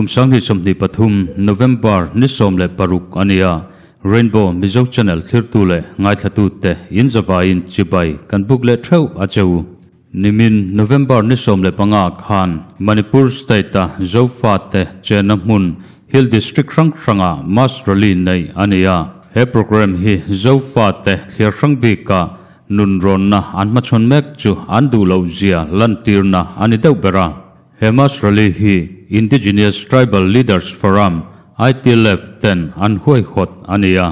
Kum 2023 November ni 16 ania Rainbow Mizo Channel thirtu le ngaithlatu te in zawain chibai kan buk le theu acheu nimin November ni 15 khan Manipur State a Zofa te chena hmun Hill District rang ranga mass rally nei ania he program hi Zofa te thlir rang bika nun ron na an ma chon mek chu an du lo zia lantir na ani deuh bera he mass rally hi Indigenous Tribal Leaders Forum ITLF ten an huai hot ania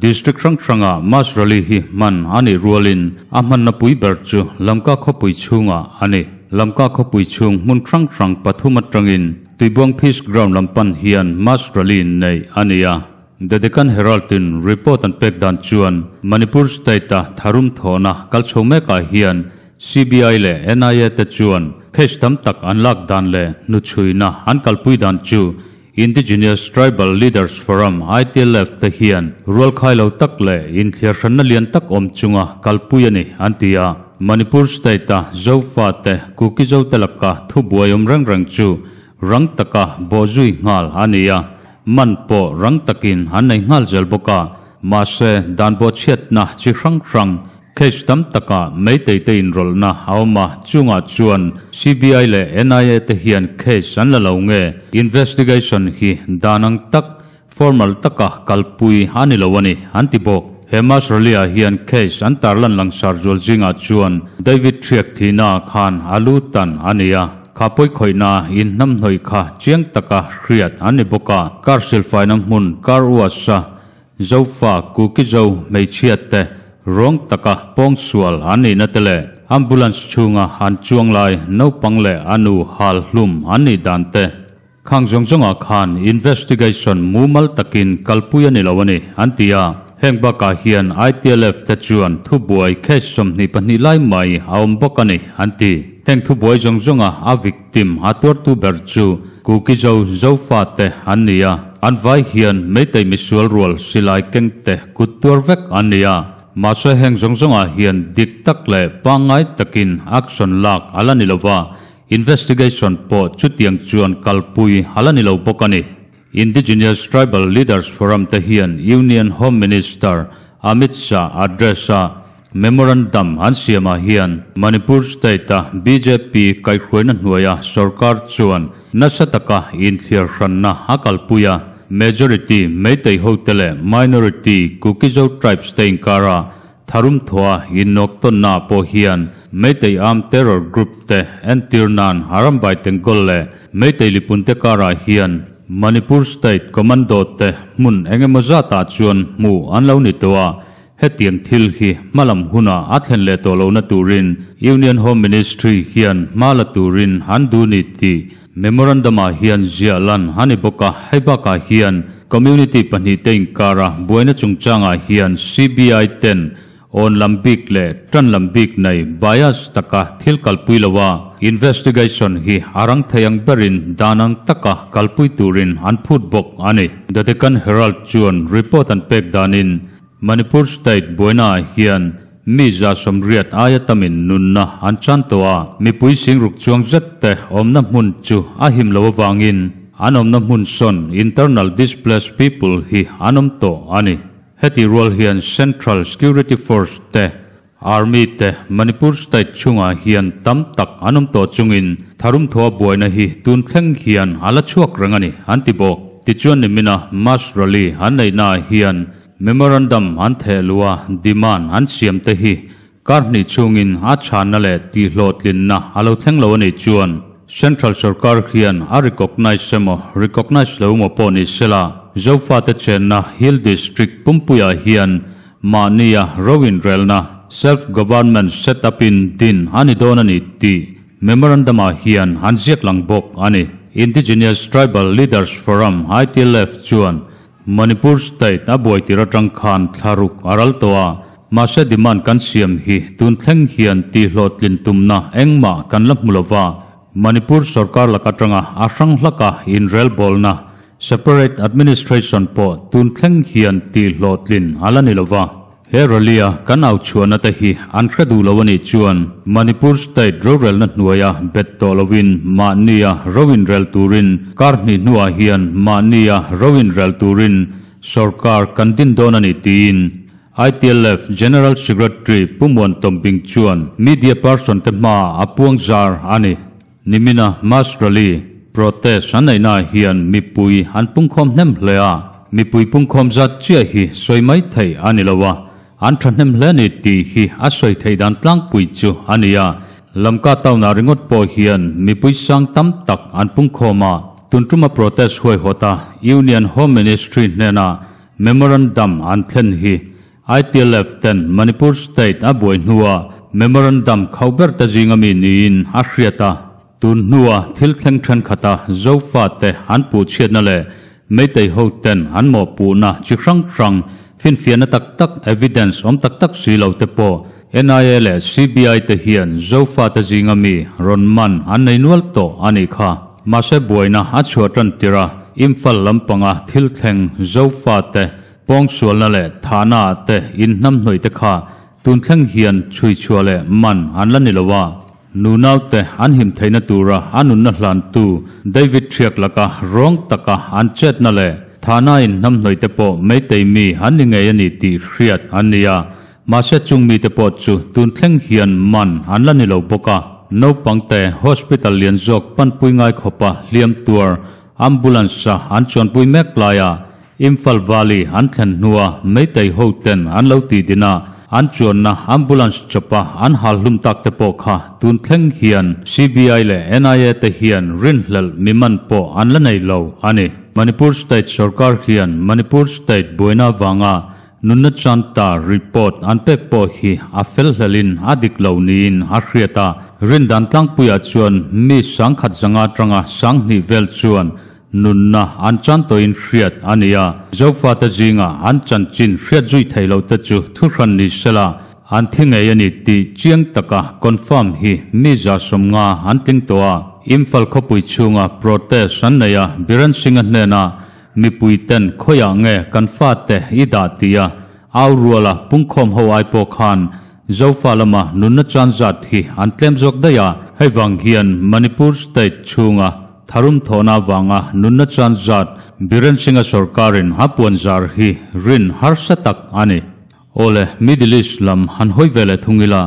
district rang ranga mass rally hi man ani rualin a man na pui ber chu lamka khopui chunga ani lamka khopui chung mun rang rang pathuma tangin tuibuang peace ground lampan hian mass rally nei ania The Deccan Herald in report an pek dan chuan Manipur state a tharum thona kalchome ka hian CBI le NIA te chuan case tam tak an lak dan le nu chuina an kalpui dan chu Indigenous Tribal Leaders Forum ITLF te hian rual khailo tak le in thlir hranna lian tak om chunga kalpui ani antia Manipur state a Zofa te Kuki zo te lakka thu buai om rang rang chu rang taka bozui ngal ania man po rang takin han nei ngal zel boka ma se dan bo chiat na chi rang rang case tam taka mei te te in rol na hauma chunga chuan CBI le NIA te hian case an la lo nge investigation hi danang tak formal taka kalpui ani lowani antibok Hemas Ralia hian case an tarlan langsar jol jinga chuan David Triak Thina Khan alutan ania khapoi khoina in nam hnoi kha chiang taka hriat ani boka kar silfai nam hmun kar uasa zofa kuki zo meichiat te rong taka pong sual ani na tele ambulance chunga han chuang lai no pangle anu hal hlum ani dan te khang jong jonga khan investigation mumal takin kalpui ani lawani antia hengba ka hian ITLF te chuan thu buai case somni pahni lai mai aum bokani anti heng thu buai jong jonga a victim a tur tu ber chu kuki zo zofa te ania an vai hian meitei misual rual silai keng te kutur vek ania ma se heng jong jonga hian dik tak le pangai takin action lak alani lova investigation po chutiang chuan kalpui halani lo bokani Indigenous Tribal Leaders Forum te hian Union Home Minister Amit Shah addressa memorandum an siama hian Manipur State a BJP kaihruaina hnuaia sarkar chuan nasataka in thlir hranna akalpuia majority Meitei hotele minority Kuki-Zo tribes te inkara tharum thua innok ton na po hian Meitei armed terror group te entirnan harambai tengkol le Meitei lipunte kara hian Manipur State Commando te mun engemawzata chuan mu an lo ni toa hetiang thil hi malam huna a thlen le to lo na turin Union Home Ministry hian mala turin han du ni ti memorandum a hian zialan hani boka haibaka hian community pahnih te inkara buaina chungchanga hian CBI ten on lambik le tran lambik nei bias taka thil kalpui lawa investigation hi arang thayang berin danang taka kalpui turin an phut bok ani The Deccan Herald chuan report an pek danin Manipur State buaina hian mi za somriat ayatamin nunna an chantoa mi pui singruk chuang zet te omna hmun chu a him lo wangin an omna hmun son internal displaced people hi anom to ani heti rual hian Central Security Force te Army te Manipur State chunga hian tam tak anom to chungin tharum thawa buaina hi tun thleng hian ala chuak rangani antibok tichuan nimina mass rally an nei na hian memorandum an thelua demand an siam te hi karni chungin a chana le ti hlotlin na alo thleng lo ani chuan Central Sarkar hian a recognize semo recognize lo mo poni sela Zofa te chenna Hill District Pumpuya hian mania rowin relna self government set up in din ani don ani ti memorandum a hian an ziak lang bok ani Indigenous Tribal Leaders Forum ITLF chuan Manipur State a buai tira tang khan tharuk aral toa ma se demand kan siam hi tun thleng hian ti hlotlin tumna engma kan la hmulova Manipur sarkar lakatanga asang hlaka in rail bolna separate administration po tun thleng hian ti hlotlin alani lova He rally-a kan au chhuahna te hi an hre duh lo a nih chuan Manipur state rorelna hnuaia bet tawh lovin mahnia ro inrel turin kar hnih hnuah hian mahnia ro inrel turin sorkar kan din dawn a ni tiin ITLF General Secretary Pu Muan Tawmbing chuan media person te hmaah a puang zar a ni. Nimina Mass Rally, protest an neihnaah hian mipui an pungkhawm hnem hle a, mipui pungkhawm zat chiah hi sawi mai theih a ni lo a, an thahnem hle a ni tih hi a sawi theih dan tlangpui chu a ni a. Lamka town-ah ringawt pawh hian mipui sang tam tak an pungkhawm a, tun tuma protest huaihawta Union Home Ministry hnena memorandum an thlen hi ITLF ten Manipur state a buai hnua memorandum khauh ber te zinga mi niin a hriat a, tun hnua thil thleng thenkhat a Zofate an puh chhiatna leh Meitei ho ten an mawhpuhna chi hrang hrang finfiahna tak tak evidence awm tak tak si lo te pawh NIA leh CBI te hian Zofate zinga mi rawn man an nei nual tawh a nih kha. Mahse buaina a chhuah tan tirh a Imphal lampanga thil thleng Zofate Pawngsualna leh thahna ah te inhnamhnawih te kha tun thleng hian chhuichhuah leh man an la ni lo a. Nunau te an him theihna tura a nunna hlantu David Thiak laka rawng taka an chetna leh thahna inhnamhnawih te pawh Meitei mi an ni ngei a ni tih hriat an ni a. Mahse chung mite pawh chu tun thleng hian man an la ni lo bawk a. Naupang te hospital lian zawk panpui ngai khawpa hliam tuar ambulance-a an chuanpui mek laia Imphal Valley an thlen hnua Meitei ho ten an lo tih din a, an chuanna ambulance chawpa an hal hlum tak te pawh kha tun thleng hian CBI leh NIA te hian rinhlelh mi man pawh an la nei lo a ni. Manipur State sorkar hian Manipur State buaina avanga nunna chanta report an pek pawh hi a fel hlelhin a dik lo niin a hriat a, rindan tlangpuiah chuan mi sangkhat zanga atanga sanghnih vel chuan Nunna an chan tawhin hriat a ni a, Zofate zingah an chanchin hriat zui thei lo te chu thuhran ni sela an thi ngei a ni tih chiang taka confirm hi mi 150 an tling tawh a. Imphal khawpui chhunga protest an nei a, Biren Singh-a hnena mipui ten khawiah nge kan fate i dah tia au ruala pungkhawm ho ai pawh khan Zofa lama nunna chan zat hi an tlem zawk daih a, hei vang hian Manipur state chhunga Tharum thawhna avanga nunna chuan zat Biren Singh-a sorkarin a puan zar hi rin harsa tak a ni. Awle, Middle East lam han hawi ve leh thung ila,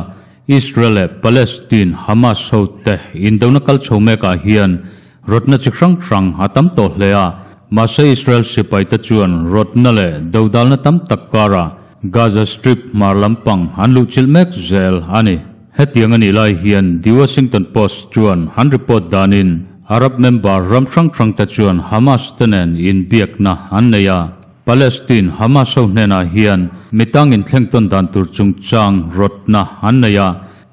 Israel leh Palestine Hamas ho te indona kal chho mekah hian rawtna chi hrang hrang a tam tawh hle a, mahse Israel sipai te chuan rawtna leh dodalna tam tak karah Gaza Strip hmar lampang an luhchilh mek zel a ni. Hetiang a nih lai hian The Washington Post chuan an report danin Arab member ram hrang hrang te chuan Hamas te nen inbiakna an nei a. Palestine Hamas ho hnenah hian mitang inthleng tawn dan tur chungchang rawtna an nei a.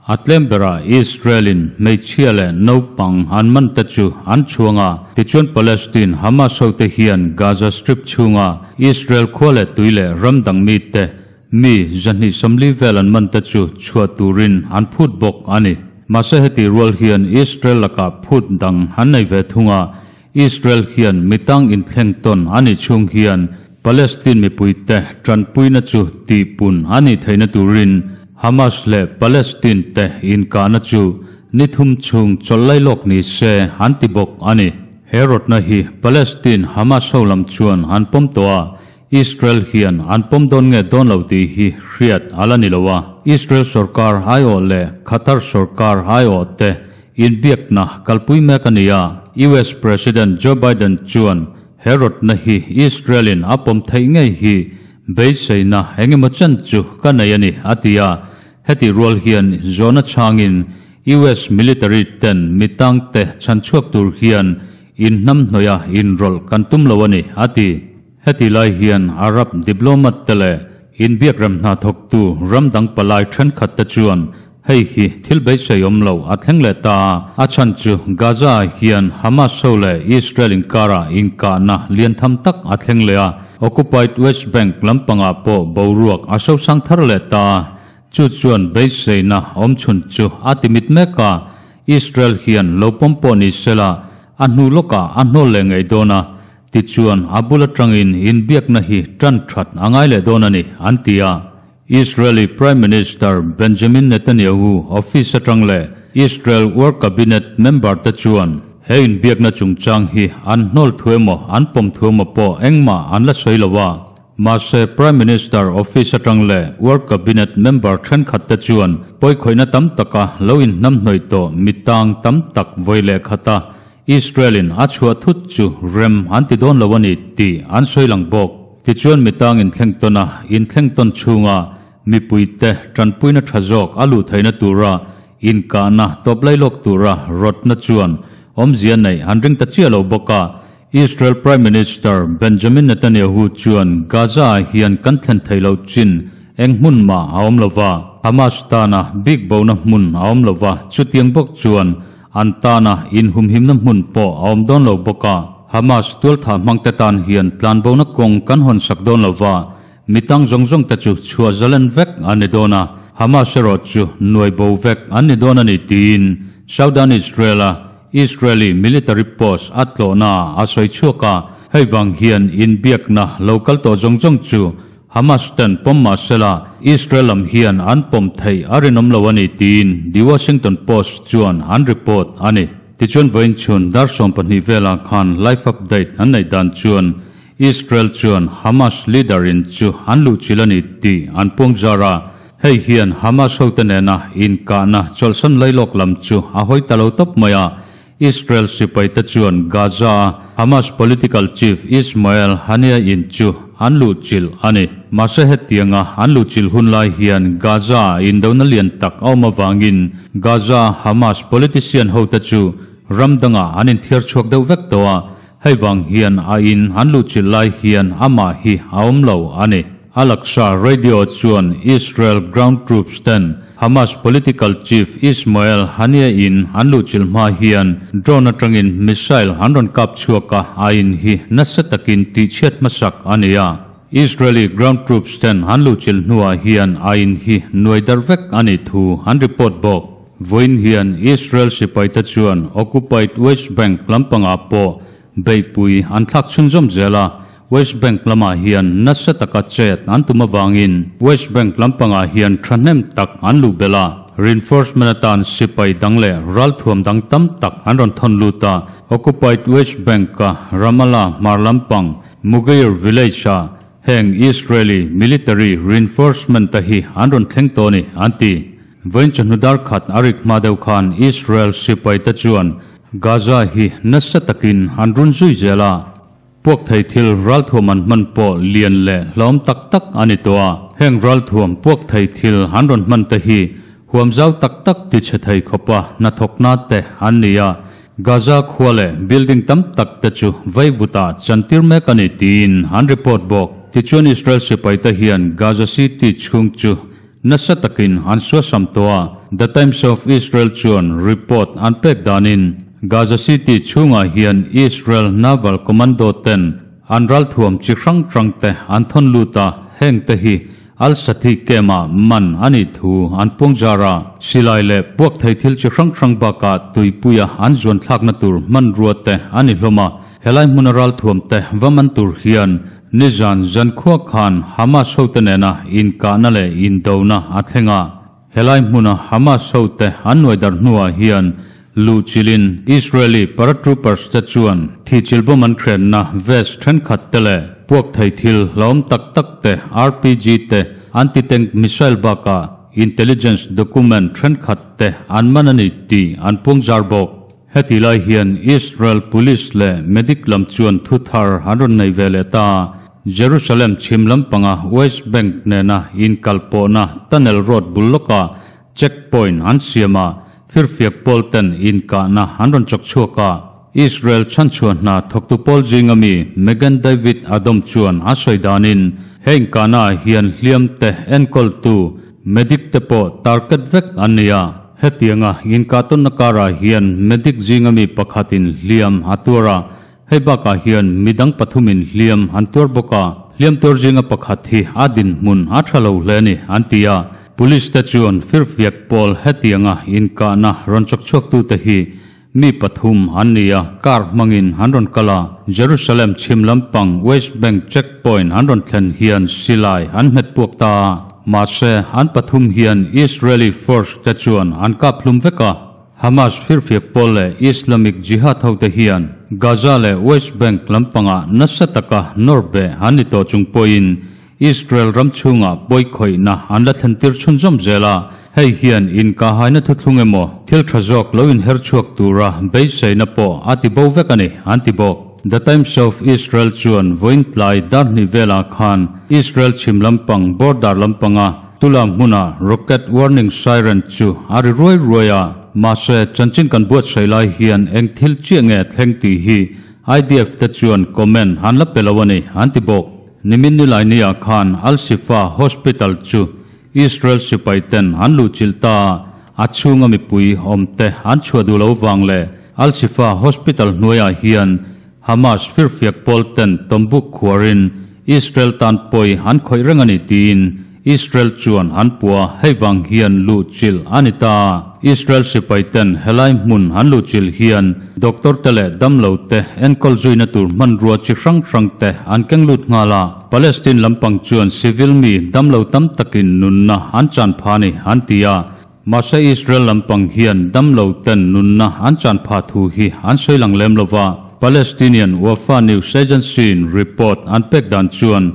A tlem berah Israel in hmeichhia leh naupang an man te chu an chhuang a. Tichuan Palestine Hamas ho te hian Gaza Strip chhunga Israel khua leh tui leh ram dang mite Mi 240 vel an man te chu chhuah turin an phut bawk a ni. Mahse heti rual hian Israel lakah phut dang an nei ve thung a, Israel hian mitang inthleng tawn a nih chhung hian Palestine mipuite tanpuina chu tihpun a nih theihna turin Hamas leh Palestine te inkahna chu ni thum chhung chawlh lai lawk ni se an ti bawk a ni. He rawtna hi Palestine Hamas ho lam chuan an pawm tawh a, Israel hian an pawm dawn nge dawn lo tih hi hriat a la ni lo a, Israel sorkar aiawh leh Qatar sorkar aiawh te inbiakna kalpui mek a ni a, US President Joe Biden chuan he rawtna hi Israel in a pawm theih ngei hi beiseina engemaw chen chu ka nei a ni a ti a, heti rual hian zawhna chhangin US military ten mitangte chhanchhuak tur hian inhnamhnawih a inrawlh kan tum lo a ni a ti. Heti lai hian Arab diplomat te leh inbiakrem hna thawktu ram dang palai thenkhat te chuan hei hi thil beisei awm lo a thleng leh ta a, a chhan chu Gaza ah hian Hamas ho leh Israel inkarah inkahna lian tham tak a thleng leh a, occupied West Bank lampangah pawh boruak a sosang thar leh ta a, chu chuan beiseina awmchhun chu a ti mit mek a, Israel hian lo pawm pawh ni sela a hnu lawkah a hnawl leh ngei dawn a, Tichuan, a bul atangin inbiakna hi tan that a ngai leh dawn a ni, an ti a. Israeli Prime Minister Benjamin Netanyahu office atang leh Israel War Cabinet member te chuan he inbiakna chungchang hi an hnawl thu emaw an pawm thu emaw pawh engmah an la sawi lo a. Mahse Prime Minister office atang leh War Cabinet member thenkhat te chuan pawikhawihna tam taka lo inhnamhnawih tawh mitang tam tak vawi leh khata Israel-in a chhuah thut chu rem an ti dawn lo a ni tih an sawi lang bawk. Tichuan mitang inthleng tawn a, inthleng tawn chhunga mipuite tanpuina tha zawk a luh theihna tura inkahna tawp lailawk tura rawtna chuan awmzia neih an ring ta chiah lo bawk a. Israel Prime Minister Benjamin Netanyahu chuan Gaza-ah hian kan thlen theih loh chin eng hmun mah a awm lo va, Hamas tana bik bona hmun a awm lo va, chutiang bawk chuan An tana inhumhimna hmun pawh a awm dawn lo bawk a, Hamas tualthah hmangte tan hian tlanbona kawng kan hawn sak dawn lo va, mi tang zawng zawng te chu chhuah zalen vek an ni dawn a, Hamas erawh chu nuai bo vek an ni dawn a ni tiin Southern Israel-a Israeli military post a tlawhna a sawi chhuak a, hei vang hian inbiakna lo kal tawh zawng zawng chu Hamas ten pawm mah sela, Israel lam hian an pawm theih a rinawm lo a ni tiin The Washington Post chuan an report a ni. Tichuan vawiin chhun dar 12 velah khan live update an neih dan chuan Israel chuan Hamas leader in chu an luhchilh a ni tih an puang zar a, hei hian Hamas hote nena inkahna chawlhsan lailawk lam chu a hawi ta lo tawp mai a, Israel sipaite chuan Gaza-a Hamas political chief Ismail Haniyeh in chu an luhchilh a ni. Mahse hetianga an luhchilh hun lai hian Gaza-ah indona lian tak a awm avangin Gaza-a Hamas politician hote chu ram dangah an inthiar chhuak deuh vek tawh a, hei vang hian a in an luhchilh lai hian amah hi a awm lo a ni. Al-Aqsa Radio chuan Israel ground troops ten Hamas political chief Ismail Haniyeh in an luhchilh hma hian drone atangin missile an rawn kap chhuak a, a in hi nasa takin tihchhiat hmasak a ni a. Israeli ground troops ten an luhchilh hnuah hian a in hi nuai darh vek a nih thu an report bawk. Vawiin hian Israel sipaite chuan occupied West Bank lampangah pawh beihpui an thlak chhunzawm zel a, West Bank lamah hian nasa taka chet an tum avangin West Bank lampangah hian thahnem tak an luh belh a, reinforcement atan sipai dang leh ralthuam dang tam tak an rawn thawn lut a. Occupied West Bank-a Ramallah hmar lampang Mughair village-ah heng Israeli military reinforcement-te hi an rawn thleng tawh a ni, an ti. Vawiin chawhnu dar khat a rik hma deuh khan Israel sipaite chuan Gaza hi nasa takin an run zui zel a. Puak thei thil ralthuam an hman pawh lian leh hlawm tak tak a ni tawh a, heng ralthuam puak thei thil an rawn hman te hi huam zau tak tak ti chhe thei khawpa hnathawkna te an ni a, Gaza khua leh building tam tak te chu vaivutah chantir mek a ni tiin an report bawk. Tichuan Israel sipai te hian Gaza City chhung chu nasa takin an suasam tawh a, The Times of Israel chuan report an pek danin Gaza City chhungah hian Israel Naval Commando ten an ralthuam chi hrang hrang te an thawn lut a, heng te hi Al Sathi camp ah man a nih thu an puang zar a, silai leh puak thei thil chi hrang hrang bakah tuipuia an zuan thlakna tur hmanrua te a ni hlawm a, helai hmuna ralthuam te va man tur hian nizan zankhua khan Hamas hote nena inkahna leh indona a thleng a. Helai hmuna Hamas hote an nuai darh hnuah hian luhchilhin Israeli paratroopers te chuan thihchilh bawm an hrenna vest thenkhat te leh puak thei thil hlauhawm tak tak te, RPG te, anti-tank missile bakah intelligence document thenkhat te an man a ni tih an puang zar bawk. Heti lai hian Israel Police leh medic lam chuan thu thar an rawn nei ve leh ta. Jerusalem chhim lampanga West Bank nena inkalpawhna tunnel road bul lawkah check point an siam a, firfiak pawl ten inkahna an rawn chawk chhuak a. Israel chhanchhuah hna thawktu pawl zinga mi Megan David Adom chuan a sawi danin he inkahna ah hian hliam te enkawltu medic te pawh target vek an ni a. Hetianga inkahtawnna karah hian medic zinga mi pakhatin hliam a tuar a, hei bakah hian midang pathumin hliam an tuar bawk a, hliam tuar zinga pakhat hi a dinhmun a tha lo hle a ni, an ti a. Police te chuan firfiak pawl hetianga inkahna rawn chawk chhuaktute hi mi pathum an ni a, car hmangin an rawn kal a, Jerusalem chhim lampang West Bank checkpoint an rawn thlen hian silai an hmet puak ta a. Mahse, an pathum hian Israeli force te chuan an kap hlum vek a. Hamas firfiak pawl leh Islamic Jihad hote hian Gaza leh West Bank lampangah nasa taka nawr beh an ni tawh chung pawhin Israel ram chhungah pawikhawihna an la thlentir chhunzawm zel a, hei hian inkahaina thuthlung emaw thil tha zawk lo inher chhuak tura beiseina pawh a ti bo vek a ni, an ti bawk. The Times of Israel chuan vawiin tlai dar hnih velah khan Israel chhim lampang border lampanga Tula hmuna rocket warning siren chu a ri ruai ruai a, mahse chanchin kan buatsaih lai hian eng thil chiah nge thleng tih hi IDF te chuan comment an la pe lo a ni, an ti bawk. Nimin nilai niah khan Al Shifa Hospital chu Israel sipai ten an luhchilh ta a, a chhunga mipui awm te an chhuah duh lo vang leh Al Shifa Hospital hnuaiah hian Hamas firfiak pawl ten tawmbuk khuarin Israel tan pawi an khawih reng a ni tiin Israel chuan an puah a, hei vang hian luhchilh a ni ta. Israel sipai ten helai hmun an luhchilh hian doctor te leh damlo te enkawl zuina tur hmanrua chi hrang hrang te an keng lut nghal a. Palestine lampang chuan civil mi damlo tam takin nunna an chan pha a ni an ti a. Mahse Israel lampang hian damlo ten nunna an chan phah thu hi an sawi lang lem lo va. Palestinian Wafa News Agency-in report an pek dan chuan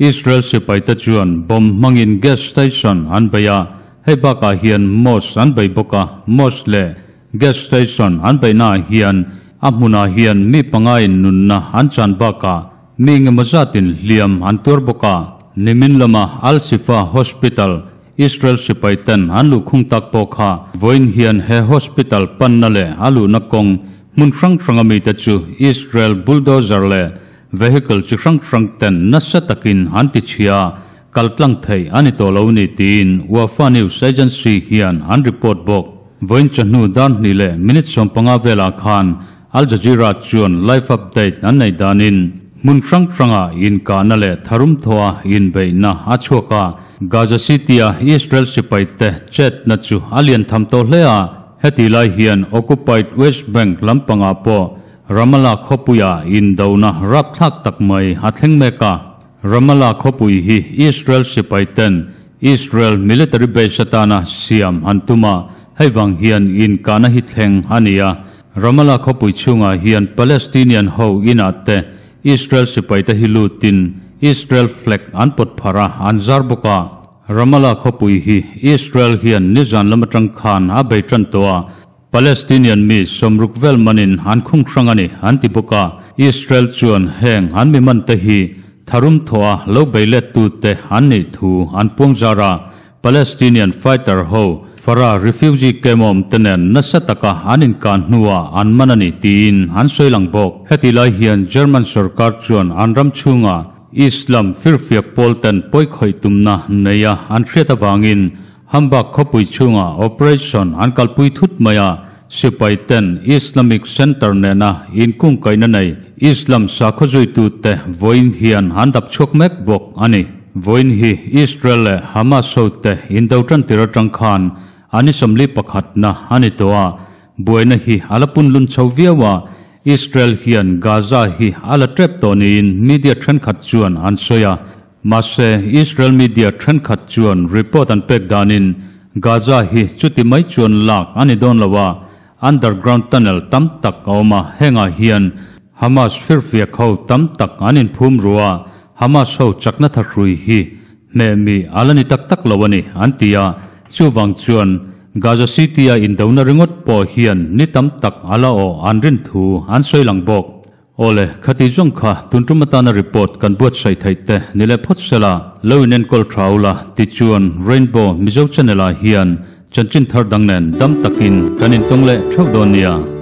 Israel sipaite chuan bomb hmangin gas station an bei a, hei bakah hian mosque an bei bawk a, mosque leh gas station an beihnaah hian a hmunah hian mi pangain nunna an chan bakah mi engemaw zatin hliam an tuar bawk a. Nimin lama Al-Shifa Hospital Israel sipai ten an luhkhung tak pawh kha vawiin hian he hospital panna leh a luhna kawng hmun hrang hranga mite chu Israel bulldozer leh vehicle chi hrang hrang ten nasa takin an ti chhia a, kal tlang theih a ni tawh lo ni tiin Wafa News Agency hian an report bawk. Vawiin chawhnu dar hnih leh minute 15 velah khan Al Jazeera chuan live update an neih danin hmun hrang hranga inkahna leh tharum thawha inbeihna a chhuak a, Gaza City-a Israel sipaite chetna chu a lian tham tawh hle a, heti lai hian occupied West Bank lampangah pawh Ramallah khawpuia indona rapthlak tak mai a thleng mek a. Ramallah khawpui hi Israel sipaiten Israel military base atana siam an tum a, hei vang hian inkahna hi thleng a ni a. Ramallah khawpui chhungah hian Palestinian ho inah te Israel sipaite hi lutin Israel flag an pawt pharh a, an zar bawk a. Ramallah khawpui hi Israel hian nizan lam atang khan a bei tan tawh a, Palestinian mi sawmruk vel manin an khung hrang a ni an ti bawk a. Israel chuan heng an mi mante hi tharum thawh a lo bei lettute an nih thu an puang zar a. Palestinian fighter ho Farah refugee camp awm te nen nasa taka an inkan hnuah an man a ni tiin an sawi lang bawk. Heti lai hian German sorkar chuan an ram chhunga Islam firfiak pawl ten pawikhawih tumna neia an hriat avangin Hamburg khawpui chhunga operation an kalpui thut mai a, sipai ten Islamic Center nena inkungkaihna nei Islam sakhaw zuitute vawiin hian an dap chhuak mek bawk a ni. Vawiin hi Israel leh Hamas hote indo tantir atang khan an i 41na a ni tawh a, buaina hi a la punlun chho viau a, Israel hian Gaza hi a la tep tawh niin media thenkhat chuan an sawi a, mahse Israel media thenkhat chuan report an pek danin Gaza hi chuti mai chuan lak a ni dawn lo a, underground tunnel tam tak a awm a, hengah hian Hamas firfiak ho tam tak an inphum ru a, Hamas ho chakna thahrui hi hmeh mi a la ni tak tak lo a ni, an ti a. Chuvang chuan Gaza City-a indona ringawt pawh hian ni tam tak a la awh an rin thu an sawi lang bawk. Awle, khati zawng kha tun tum atana report kan buatsaih theih te ni leh phawt sela, lo inenkawl tha ula tichuan Rainbow Mizo Channel-ah hian chanchin thar dang nen dam takin kan intawng leh theuh dawn nia.